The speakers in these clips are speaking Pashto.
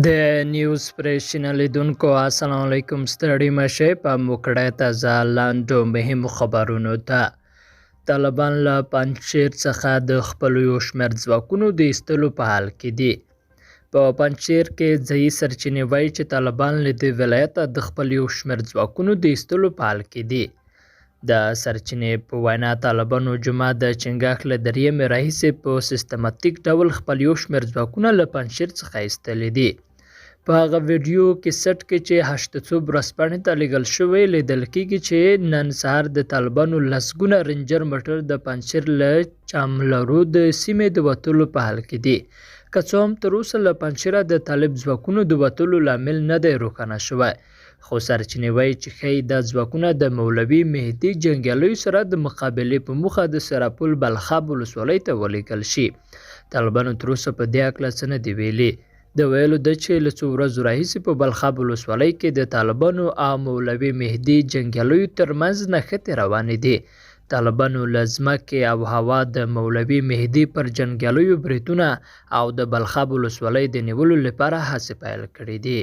د نیوز پرېشنه لیدونکو السلام علیکم، ستړي مه شئ. پام وکړئ تازه لاندو مهمو خبرونو ته. طالبان له پنجشیر څخه د خپلو یو شمېر ځواکونو د ایستلو په حال کې دي. په پنجشیر کې ځایي سرچینې وایي چې طالبان له دې ولایته د خپل یو شمېر ځواکونو د ایستلو په حال کې دي. د سرچینې په وینا، طالبانو جمعه د چنګاښ له درېیمې راهیسې په سیستماتیک ډول خپل یو شمېر ځواکونه له پنجشیر څخه ایستلي دي. په هغه ویډیو کیسټ کې چې هشت صبح ورځپاڼې ته لیږل شوی، لیدل کیږي چې نن سهار د طالبانو لسګونه رینجر موټر د پنجشیر له چملرو د سیمې د وتلو په حال کې دي. که څه هم تر اوسه له پنجشیره د طالب ځواکونو د وتلو لامل نه دی روښانه شوی، خو سرچینې وایي چې ښایي دا ځواکونه د مولوي مهدي جنګیالیو سره د مقابلې په موخه د سرپل بلخاب ولسوالۍ ته ولیږل شي. طالبانو تر اوسه په دې هکله څه نه دي ویلي. د ویلو ده چې له څو ورځو راهیسې په بلخاب ولسوالۍ کې د طالبانو او مولوي مهدي جنګیالیو ترمنځ نښتې روانې دي. طالبانو له ځمکې او هوا د مولوي مهدي پر جنګیالیو بریدونه او د بلخاب ولسوالۍ د نیولو لپاره هڅې پیل کړې دي.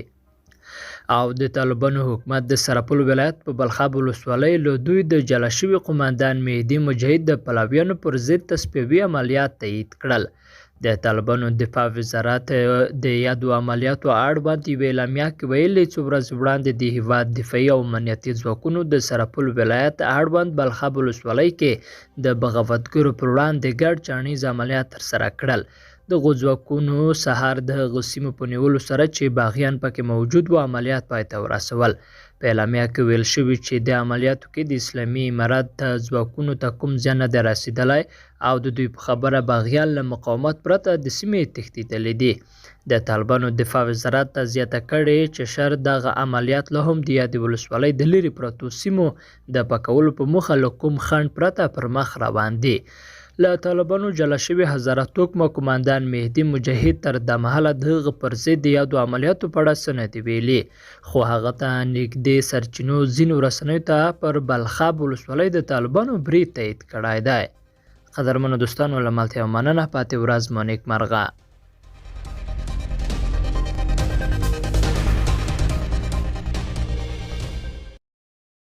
او د طالبانو حکومت د سرپل ولایت په بلخاب ولسوالۍ له دوی د جلا شوي قوماندان مهدي مجاهد د پلویانو پر ضد تصفیوي عملیات تایید کړل. د طالبانو دفاع وزارت د یادو عملیاتو اړوند یوې اعلامیه کې ویلي، څو ورځې وړاندې د هیواد دفاعي او امنیتي ځواکونو د سرپل ولایت اړوند بلخاب ولسوالۍ کې د بغاوتګرو پر وړاندې ګډ چاڼیز عملیات ترسره کړل. دغو ځواکونو سهار د هغو سیمو په نیولو سره چې باغیان پکې موجود وو، عملیات پای ته ورسول. په اعلامیه کې ویل شوي چې د عملیاتو کې د اسلامي امارت ځواکونو ته کوم زیان نه دی رسیدلی او د دوی په خبره باغیان له مقاومت پرته د سیمې تښتېدلي دي. د طالبانو دفاع وزارت ته زیاته کړې چې شر دغه عملیات لا هم د یادې ولسوالۍ د لرې پرتو سیمو د پاکولو په موخه له کوم خنډ پرته پر مخ روان دي. له طالبانو جلا شوي هزاره توکمه قوماندان مهدي مجاهد تر دمهاله د هغه پر ضد د یادو عملیاتو په اړه څه نه دي ویلي، خو هغه ته نږدې سرچینو ځینو رسنیو ته پر بلخاب ولسوالۍ د طالبانو برید تایید کړی دی. قدرمنو دوستانو، له ملتیا مننه، پاتې ورځ مو نیکمرغه.